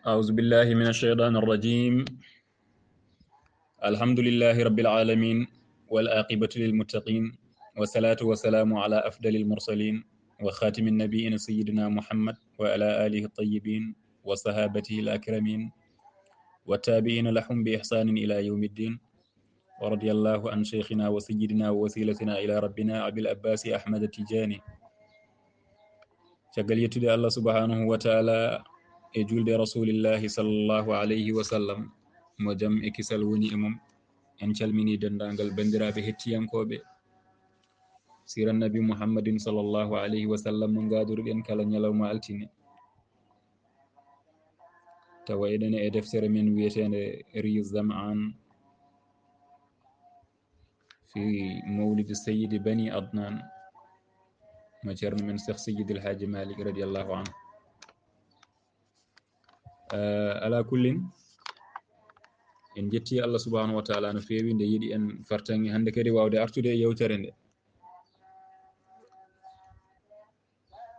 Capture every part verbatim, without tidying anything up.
أعوذ بالله من الشيطان الرجيم. الحمد لله رب العالمين، والعاقبة للمتقين، والصلاة والسلام على أفضل المرسلين وخاتم النبيين سيدنا محمد وعلى آله الطيبين وصحابته الأكرمين والتابعين لهم بإحسان إلى يوم الدين، ورضي الله عن شيخنا وسيدنا ووسيلتنا إلى ربنا أبي العباس أحمد التجاني. Caggal yettude Allah subhanahu wa ta'ala e julde Rasulillahi sallallahu alayhi wa sallam, mo jam e kisal woni e mum, en calmini denndaangal banndiraaɓe hettiyankooɓe siira Nabi Muhammadin sallallahu alayhi wa sallam, mo ngaaduruɗen kala ñalawma altine. Tawa eɗen e deftere men wiyeteende Riyu Zam'an fi mawlidi Sayyidi Bani Adnan, mo Ceerno men Cheikh Seydi El Hadji Malick radiyallahu anhu. Eh, ala kullin, en jetti Allah subhanahu wa ta'ala no feewi nde yiɗi en fartaŋŋe hannde kadi waawde artude e yewtere nde.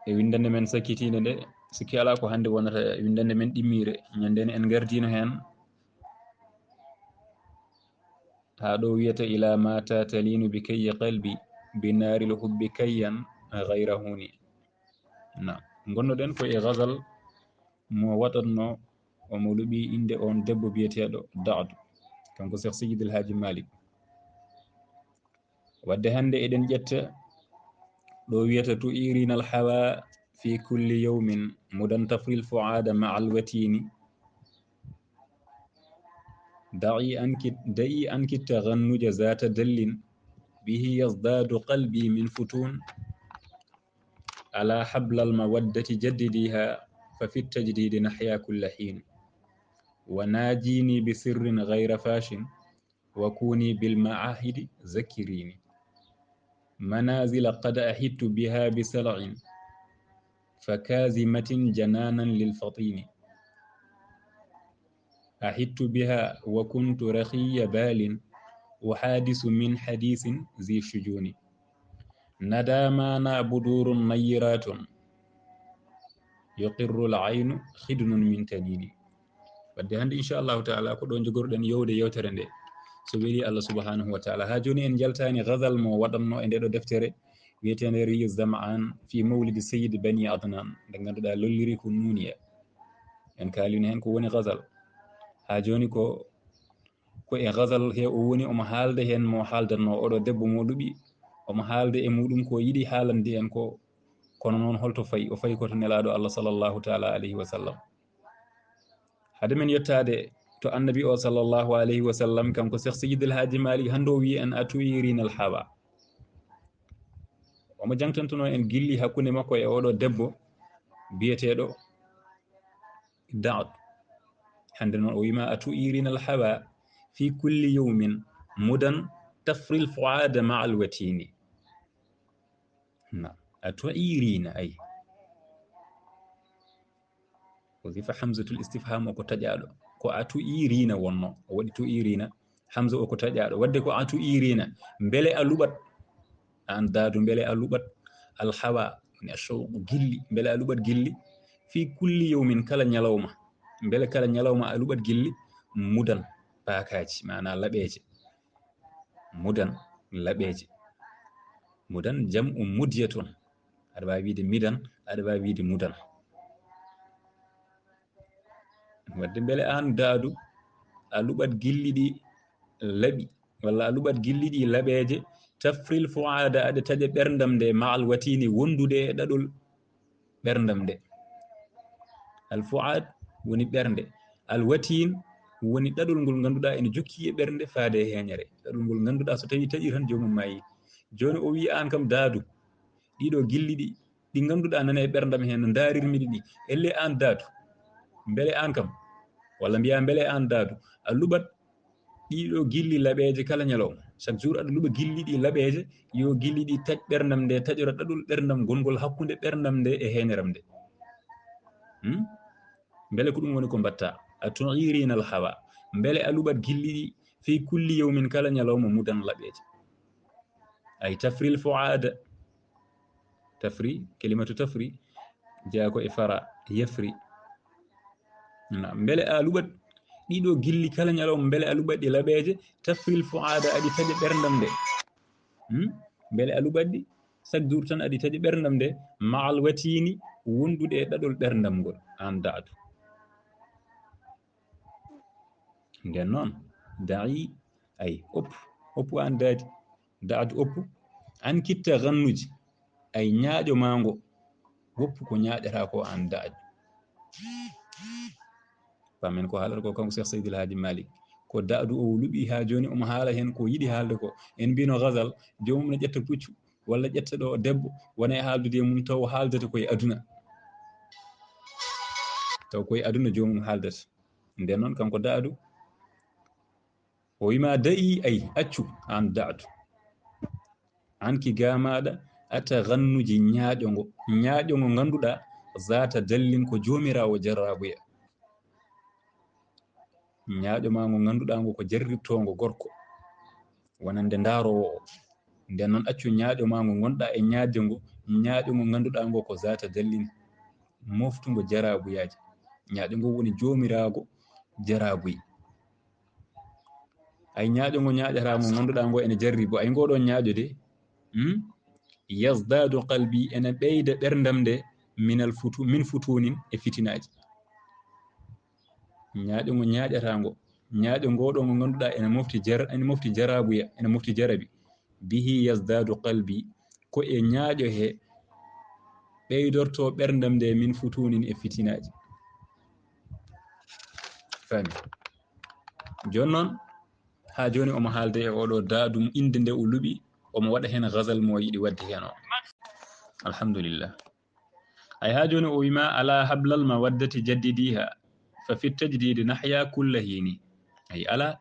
E winndannde men sakkitiinde nde, sikki alaa ko hannde wonata winndannde men ɗimmiire. Ñande en, en ngardiino heen haa ɗo wiyata: "Ila mata talinu bi kayyi qalbi, bi naaril hubbi kayyan ghayra huni." Na, ngonnoɗen ko e ghazal mo waɗatno, omo luɓi innde on debbo biyeteeɗo Daadu, kanko Cheikh Seydi El Hadji Malick. Wadde hannde eɗen ƴetta ɗo wiyata: "Tu'irina al-hawa fi kulli yawmin, mudan tafri al-fu'ada ma'a al-watini. Da'i anki, da'i anki taghannuja zata dallin, bihi yazdadu qalbi min futun. Ala habla al-mawaddati jaddidiha, fa fi at-tajdidi nahya kulla hin. Wa najini bi sirrin ghayra fashin, wa kuni bil ma'ahidi zakirini. Manazila qad ahittu biha bi sal'in, fa kazimatin jananan lil fatini. Ahittu biha wa kuntu rakhiya balin, uhadisu min hadisin zi shujuni. Nada mana budurun nayyiratun, yuqirru al-aynu khidnun min tanini." Wadde hannde, inchallahu taala, ko ɗo jogorɗen yowde yewtere nde, so weli Allah subhanahu wa taala. Haa jooni en njaltaani ghazal mo waɗatno e nde ɗo deftere wiyeteende Riyu Zam'an fi mawlidi Sayyidi Bani Adnan, nde ngannduɗaa lolliri ko nuuniya. En kaalino heen ko woni ghazal. Haa jooni ko, ko e ghazal he o woni, omo haalda heen mo haaldatno oɗo debbo mo luɓi, omo haalda e muɗum ko yiɗi haalande en ko, kono noon holto fayi? O fayi ko to Nelaaɗo Allah sallallahu taala alayhi wa sallam. Hade men yettaade to Annabi o sallallahu alayhi wa sallam, kanko Cheikh Seydi El Hadji Malick, hannde o wiyi en: "A tu'irina al-hawa." Omo jangtantuno en gilli hakkunde makko e oɗo debbo biyeteeɗo Daad. Hannde noon o wiima: "A tu'irina al-hawa fi kulli yawmin, mudan tafri al-fu'ada ma'a al-watini." Na, a tu'irina, ay. Wazifa hamzatul istifham o ko taƴaaɗo. Ko a tu'irina wonno. O waɗi tu'irina. Hamza o ko taƴaaɗo. Wadde ko a tu'irina. Mbele a luɓat. Aan Daadu, mbele a luɓat. Al-hawa, woni ashawqu, gilli. Mbele a luɓat gilli. Fi kulli yawmin, kala ñalawma. Mbele kala ñalawma a luɓat gilli. Mudan, paakaaji, maanaa laɓeeje. Mudan, laɓeeje. Mudan jam'u mudyatun. Aɗa waawi wiide midan, aɗa waawi wiide mudan. Wadde mbele aan Daadu, a luɓat gilli ɗi laɓi, walla a luɓat gilli ɗi laɓeeje, tafril fu'aada, aɗa taƴa ɓerndam nde, ma'al watini, wondude e ɗaɗol ɓerndam nde. Al fu'aad woni ɓernde. Al watin woni ɗaɗol ngol ngannduɗaa ene jokki e ɓernde faade e heñere. Ɗaɗol ngol ngannduɗaa so tawi taƴi tan joomum maayi. Jooni o wiyi aan kam Daadu, ɗiɗo gilli ɗi, ɗi ngannduɗaa nana e ɓerndam heen no ndaarirmi ɗi. Ellee aan Daadu, mbele aan kam, walla mbiyaa mbele aan Daadu, a luɓat ɗiɗo gilli laɓeeje kala ñalawma. Chaque jour aɗa luɓa gilli ɗi laɓeeje, yo gilli ɗi taƴ ɓerndam nde, taƴora ɗaɗol ɓerndam gongol hakkunde ɓerndam nde e heñeram nde. Hmm? Mbele ko ɗum woni ko mbatta? A tu'irina al hawa. Mbele a luɓat gilli ɗi fi kulli yawmin, kala ñalawma, mudan, laɓeeje. Ay tafril fu'aada. Tafri, kalimatu tafri, jeyaa ko e fara, yafri. Mbele a luɓat ɗiɗo gilli kala ñalawma, mbele a luɓat ɗi laɓeeje, tafril fu'aada, aɗi taƴa ɓerndam nde. Hmm? Mbele a luɓat ɗi, chaque jour tan aɗi taƴa ɓerndam nde, ma'al watiini, wondude e ɗaɗol ɓerndam ngol, aan da'du. Nden noon, da'i, ay, oppu, oppu aan daadi, da'du oppu, an kitta gannuji, ay, ñaaƴo maa ngo, woppu ko ñaaƴataa ko aan da'du. Paamen ko haalata ko kanko Cheikh Seydil Hadji Malick. Ko da'du o luɓi haa jooni omo haala heen ko yiɗi haalde ko. En mbino gazal, joomum ne ƴetta puccu, walla ƴetta ɗo debbo, wona e haaldude e mum, taw haaldata ko e aduna. Taw ko e aduna joomum haaldata. Nden noon kanko da'du, o wima da'i, ay, accu, aan da'du. An ki gamaɗa, ata gannuji ñaaƴo ngo, ñaaƴo ngo ngannduɗaa, zaata dallin ko joomiraawo jarrabuya. Ñaaƴo maa ngo ngannduɗaa ngo ko jarribtoongo gorko, wonande ndaaroowo o. Nden noon accu ñaaƴo maa ngo ngonɗaa e ñaaƴde ngo, ñaaƴo ngo ngannduɗaa ngo ko zaata dallin, moftungo jarabuyaaji. Ñaaƴo ngo woni joomiraago jarabuyi. Ay ñaaƴo ngo ñaaƴataa ngo ngannduɗaa ngo ene jarribo. Ay ngoo ɗoon ñaaƴo de, hmm? Yazdaadu qalbi, ene ɓeyda ɓerndam nde, minal futu-, min futuunin, e fitinaaji. Ñaaƴo ngo ñaaƴataa ngo, ñaaƴo ngoo ɗoo ngo ngannduɗaa ene mofti jar-, ene mofti jaraabuya, ene mofti jarabi. Bihi yazdaadu qalbi, ko e ñaaƴo he ɓeydortoo ɓerndam nde, min futuunin, e fitinaaji. Faami? Jooni noon, haa jooni omo haalde e oo ɗoo da'du, innde nde o luɓi, omo waɗa heen gazal mo o yiɗi waɗde heen o. Alhamdulillah. Ay, haa jooni o wima, "Alaa hablal mawaddati jaddidiha, fa fit tajdidi nahya kulla hiini." Ay, alaa,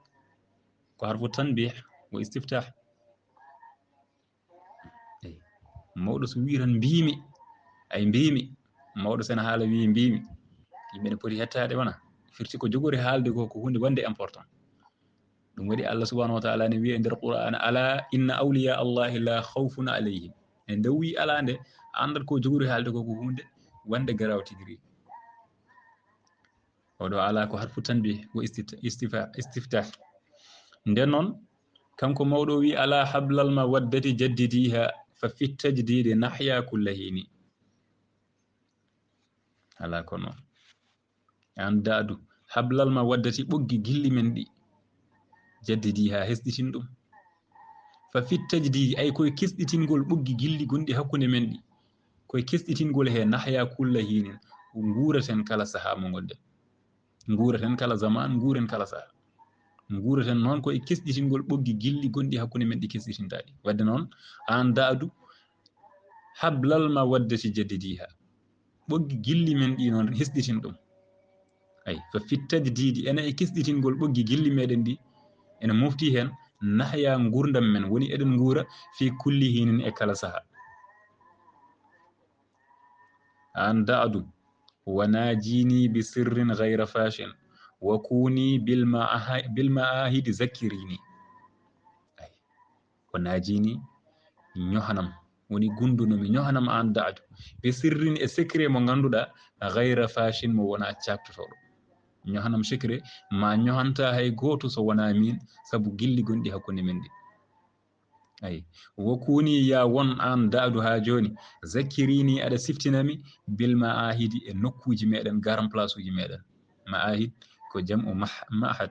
ko harfu tanbih wa istiftah. Ay, mawɗo so wii tan mbiimi, ay mbiimi, mawɗo so ene haala wii mbiimi, yimɓe ne poti hettaade wona. Firti ko jogori haalde ko, ko huunde wonde important. Ɗum waɗi Allah subhanahu wa ta'ala ne wiya e nder Qur'an, "Ala inna awliya Allahi la khawfun alayhim." E nde wii ala nde, a anndat ko jogori haalde ko, ko huunde wonde garaaw tigi rigi. Oɗo ala ko harfu tanbih, ko istit-, istifa-, istiftah. Nden noon, kanko mawɗo wii, "Ala hablal mawaddati jaddidiha, fa fit tajdidi nahya kulla hiini." Ala ko noon. Aan da'du, hablal mawaddati, ɓoggi gilli men ɗi, jaddidi, haa hesɗitin ɗum. Fa fit tajdidi, ay koye kesɗitingol ɓoggi gilli gonɗi hakkunde men ɗi, koye kesɗitingol he nahya kulla hiinin, nguuraten kala sahaa mo ngonɗen. Nguuraten kala zaman, nguuren kala sahaa. Nguuraten noon koye kesɗitingol ɓoggi gilli gonɗi hakkunde men ɗi kesɗitintaaɗi. Wadde noon, aan da'du, hablal mawaddati jaddidiha. Ɓoggi gilli men ɗi noon, hesɗitin ɗum. Ay, fa fit tajdidi, ene e kesɗitingol ɓoggi gilli meɗen ɗi, ene mofti heen nahya nguurndam men, woni eɗen nguura fi kulli hiinin, e kala sahaa. Aan da'du, wa najini bi sirrin ghayra fashin, wa kuni bil ma'aha-, bil ma'ahidi zakkirini. Ay. Ko najini, ñohanam, woni gunduno mi, ñohanam aan da'du, be sirrin, e secret mo ngannduɗaa, ghayra fashin, mo wonaa caaktotooɗo. Ñohanam secret, ma ñohanta hay gooto so wonaa miin, sabu gilli gonɗi hakkunde men ɗi. Ay, wa kuni, ya won aan da'du haa jooni, zakkirini, aɗa siftina mi, bil ma'ahidi, e nokkuuji meɗen, garan place uji meɗen. Ma'ahid ko jam'u mah-, ma'had.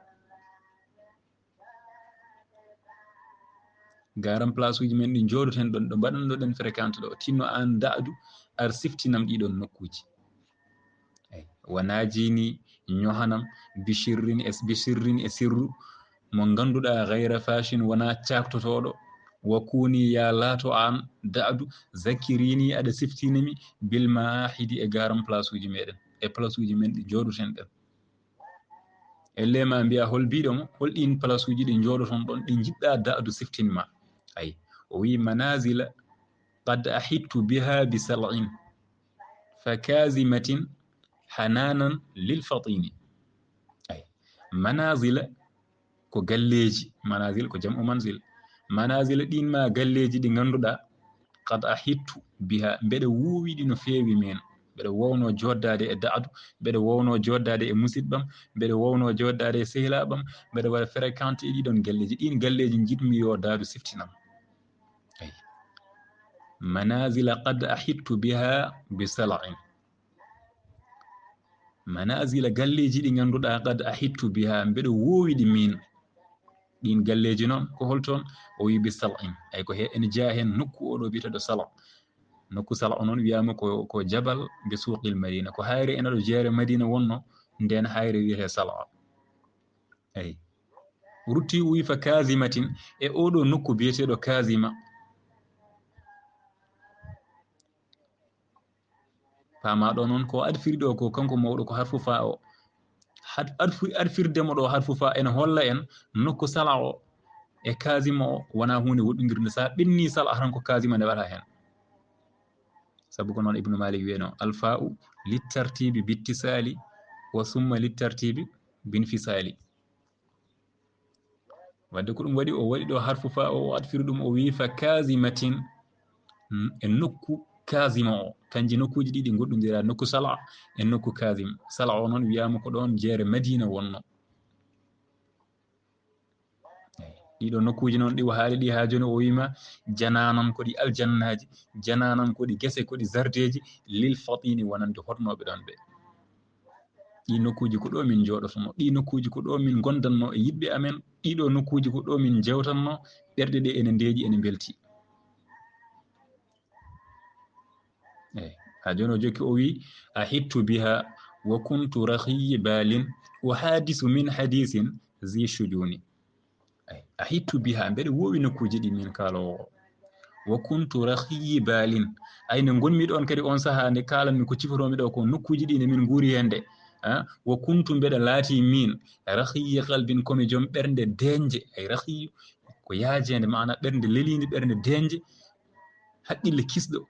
Garan place uji men ɗi njooɗoten ɗon, ɗo mbaɗannoɗen fréquente ɗo, tinno aan da'du, ar siftinam ɗiɗon nokkuuji. Ay, wa najini, ñohanam, bi sirrin e, bi sirrin e sirru, mo ngannduɗaa ghayra fashin, wonaa caaktotooɗo. Wa kuni, ya laato aan da'du, zakkirini, aɗa siftina mi, bil ma'ahidi, e garan place uji meɗen, e place uji men ɗi njooɗoten ɗen. Elle ma mbiya hol biɗo mo, hol ɗin place uji ɗi njooɗoton ɗon, ɗi njiɗɗaa da'du siftin ma. Ay, o wi manazila qad ahittu biha bi sal'in, fa kazimatin hananan lil fatini. Ay, manazila ko galleeji, manazil ko jam'u manzil. Manazila ɗin ma galleeji ɗi ngannduɗaa, qad ahittu biha, mbeɗa wuuwi ɗi no feewi min. Mbeɗa wowno joddaade e Daadu, mbeɗa wowno joddaade e musiɗɓam, mbeɗa wowno joddaade e sehilaaɓam, mbeɗa waɗa fréquente e ɗiɗon galleeji. Ɗiin galleeji njiɗmi yo Daadu siftinam. Eyi. Manazila qad ahittu biha bi sala'in. Manazila, galleeji ɗi ngannduɗaa, qad ahittu biha, mbeɗa woowi ɗi miin. Ɗiin galleeji noon, ko holtoon? O wi bi sala'in. Ay ko he, ene jeyaa heen nokku oo ɗo biyeteeɗo Sala. Nokku Sala o noon wiyaama ko, ko jabal bi suuqil Madina. Ko hayre ene ɗo jeere Madina wonno, ndeen hayre wiyetee Sala. Eyi. Rutti o wi fa Kazimatin, e oo ɗo nokku biyeteeɗo Kazima. Paamaa ɗo noon ko adfiri ɗo ko kanko mawɗo ko harfu fa o. Had-, adfu-, adfirde mo ɗo harfu fa ene holla en nokku Sala o e Kazima o wonaa huunde woɗɗondirnde. So a ɓenni Sala tan ko Kazima nde waɗa heen. Sabu ko noon Ibnu Malik wiyeno, "Alfa'u littartibi bittisali wa summa littartibi binfisali." Wadde ko ɗum waɗi, o waɗi ɗo harfu fa o, o adfiri ɗum, o wi fa Kazimatin, mm, e nokku Kazima o. Kanji nokkuuji ɗiɗi ngoɗɗondira, nokku Sala e nokku Kazim. Sala o noon wiyaama ko ɗoon jeere Madina wonno. Eyi. Ɗiɗo nokkuuji noon ɗi o haali ɗi haa jooni, o wiima janaanan ko ɗi aljannaaji, janaanan ko ɗi gese, ko ɗi zardeeji, lil fatini wonande hoɗnooɓe ɗoon ɓe. Ɗii nokkuuji ko ɗo min njooɗotono, ɗii nokkuuji ko ɗo min ngondanno e yiɗɓe amen, ɗiɗo nokkuuji ko ɗo min njewtanno, ɓerɗe ɗe ene ndeeƴi, ene mbelti. Eyi, haa jooni o jokki o wi, "Ahittu biha wa kuntu rahiyi balin, uhadisu min hadisin zi shujuni." Eyi, "Ahittu biha", mbeɗa woowi nokkuuji ɗi min kaaloowo o. "Wa kuntu rahiyi balin." Ay, nde ngonmi ɗoon kadi on sahaa, nde kaalanmi ko cifotoomi ɗo ko nokkuuji ɗi nde min nguuri heen nde. Ah, "wa kuntu", mbeɗa laati min, "rahiyi qalbin", ko mi joom ɓernde deeƴnde. Ay, rahiyu ko yaajeende, maana ɓernde leliinde, ɓernde deeƴnde, haqqille kisɗo.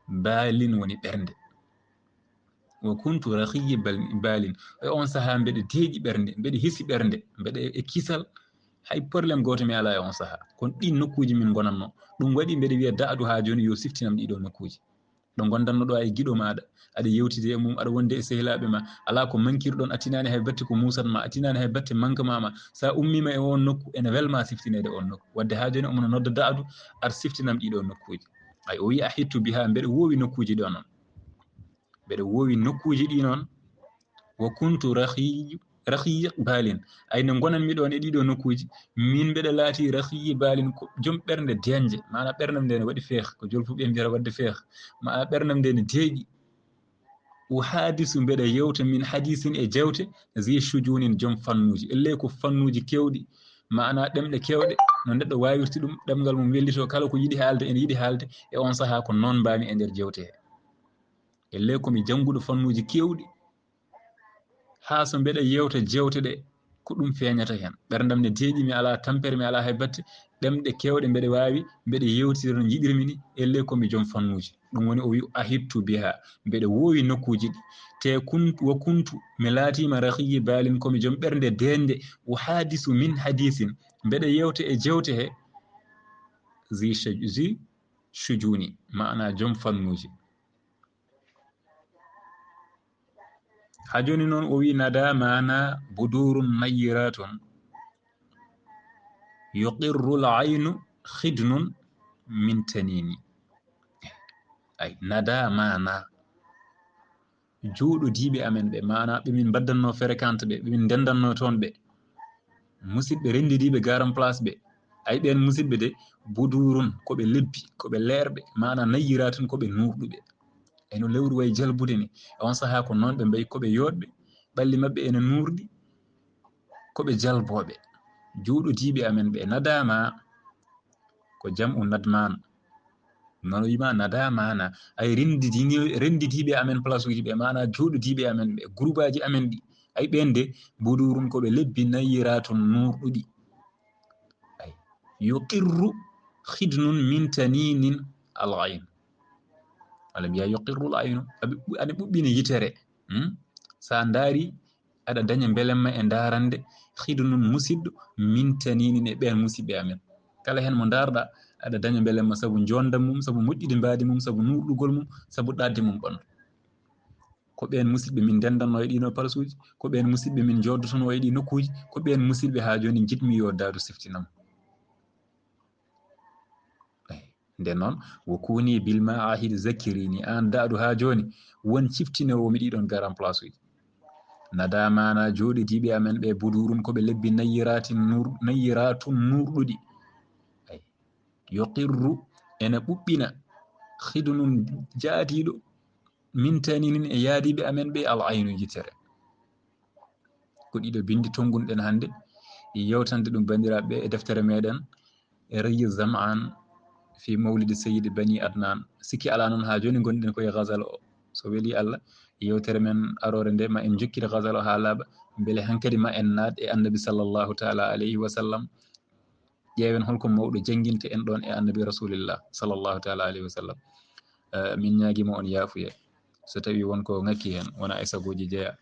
Balin woni ɓernde. "Wa kuntu rahiyi bal-, balin." E on sahaa mbeɗa deeƴi ɓernde, mbeɗa hisi ɓernde, mbeɗa e kisal, hay problème gooto mi alaa e on sahaa. Kono ɗiin nokkuuji min ngonatno. Ɗum waɗi mbeɗa wiya Daadu haa jooni yo siftinam ɗiɗo nokkuuji. Ɗo ngondanno ɗo e giɗo maaɗa, aɗa yewtide e mum, aɗa wonde e sehilaaɓe ma, alaa ko mankirɗon, a tinaani hay batte ko muusat ma, a tinaani hay batte manque ma ma. So a ummiima e on nokku, ene welma siftineede on nokku. Wadde haa jooni omo nodda Daadu, ar siftinam ɗiɗo nokkuuji. Ay, o wiyi, "Ahittu biha", mbeɗa woowi nokkuuji ɗo noon. Mbeɗa woowi nokkuuji ɗi noon. "Wa kuntu rahiyu, rahiyi balin." Ay, nde ngonanmi ɗoon e ɗiɗo nokkuuji, min mbeɗa laati rahiyi balin, ko joom ɓernde deeƴnde. Maana ɓernde am nde ne waɗi feex, ko jolfuɓe mbiyata waɗde feex. Ma ɓernde am nde ne deeƴi. "Uhadisu", mbeɗa yewta, "min hadisin", e jewte, "zi shujunin", joom fannuuji. Ellee ko fannuuji keewɗi, maana ɗemɗe keewɗe, no neɗɗo waawirta ɗum, ɗemngal mum wellitoo, kala ko yiɗi haalde, ene yiɗi haalde, e on sahaa ko noon mbaami e nder jewte he. Ellee ko mi jannguɗo fannuuji keewɗi, haa so mbeɗa yewta jewte ɗe, ko ɗum feeñata heen. Ɓerndam ne deeƴi, mi alaa tampere, mi alaa hay batte. Ɗemɗe keewɗe mbeɗa waawi, mbeɗa yewtira no njiɗirmi ni, ellee ko mi joom fannuuji. Ɗum woni o wi, "Ahittu biha", mbeɗa woowi nokkuuji ɗi. Te kun-, "wa kuntu", mi laatiima, "rahiyi balin", ko mi joom ɓernde deeƴnde, "uhadisu min hadisin", mbeɗa yewta e jewte he, "zi sha-, zi shujuni", maana joom fannuuji. Haa jooni noon o wi, "Nada maana budurun nayyiratun, yuqirrul aynu khidnun min tanini." Ay, nada maana, jooɗodiiɓe amen ɓe, maana ɓe min mbaddannoo fréquente ɓe, ɓe min ndenndannoo toon ɓe, musidɓe renndidiiɓe garan place ɓe. Ay, ɓeen musidɓe de, budurun, ko ɓe lebbi, ko ɓe leerɓe, maana nayyiratun, ko ɓe nuurɗuɓe. E no lewru wayi jalbude ni, e on sahaa ko noon ɓe mbayi, ko ɓe yooɗɓe, ɓalli maɓɓe ene nuurɗi, ko ɓe jalbooɓe. Jooɗodiiɓe amen ɓe, nadama, ko jam'u nadman. Noon o wiima nada maana, ay renndidini-, renndidiiɓe amen place uji ɓe, maana jooɗodiiɓe amen ɓe, groupaaji amen ɗi. Ay ɓeen de, budurun ko ɓe lebbi nayyiratun nuurɗuɗi. Ay, yuqirru khidnun min taninin al ayn. Walla mbiya yuqirru al aynu, aɓe ɓu-, aɗa ɓuɓɓina yitere. Hmm? So a ndaari, aɗa daña mbelemma e ndaarande, khidnun musidɗo, min taninin e ɓeen musidɓe amen. Kala heen mo ndaarɗa, aɗa daña mbelemma sabu njoonndam mum, sabu moƴƴude mbaadi mum, sabu nuurɗugol mum, sabu ɗaatde mum ɓanndu. Ko ɓeen musidɓe min ndendanno e ɗiino palasuuji, ko ɓeen musidɓe min njoodotono e ɗi nokkuuji, ko ɓeen musidɓe haa jooni njiɗmi yo daadu siftinam. Nden noon, wo kuuni bil ma ahid zakirini, aan daadu haa jooni, won ciftinoowo mi ɗiɗon garan palasuuji. Nada maana jooɗodiiɓe amen ɓe budurun ko ɓe lebbi nayyiraatin nur, nayyiratun nurɗuɗi. Yuqirru, ene ɓuɓɓina, khidunun jaatiiɗo, min taninin e yaadiiɓe amen ɓe al aynu yitere. Ko ɗiɗo binndi tonngunɗen hannde, yewtande ɗum banndiraaɓe e deftere meɗen, e Rayyi Zam'an fi Mawlidi Sayyidi Bani Adnan. Sikki alaa noon haa jooni ngonɗen koye ghazal o. So weli Allah, yewtere men aroore nde ma en njokkita ghazal o haa laaɓa, mbele hankadi ma en naat e Annabi sallallahu taala alayhi wa sallam. Ƴeewen holko mawɗo jannginta en ɗoon e Annabi Rasulillah sallallahu taala alayhi wa sallam. Eh, min ñaagiima on yaafuye. So tawii won ko ŋakki heen, wona e sagooji jeya.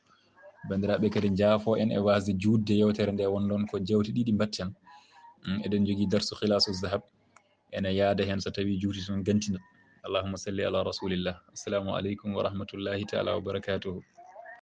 Banndiraaɓe kadi njaafo en e waasde juutde yewtere nde won ɗoon ko jewte ɗiɗi mbatten. Mm, eɗen njogii darsu Khilaasu Zahab. Ene yaada heen so tawii juuti tun gantina. Allahumma salli ala Rasulillah. Assalamu aleykum wa rahmatullahi taala wa barakatuhu.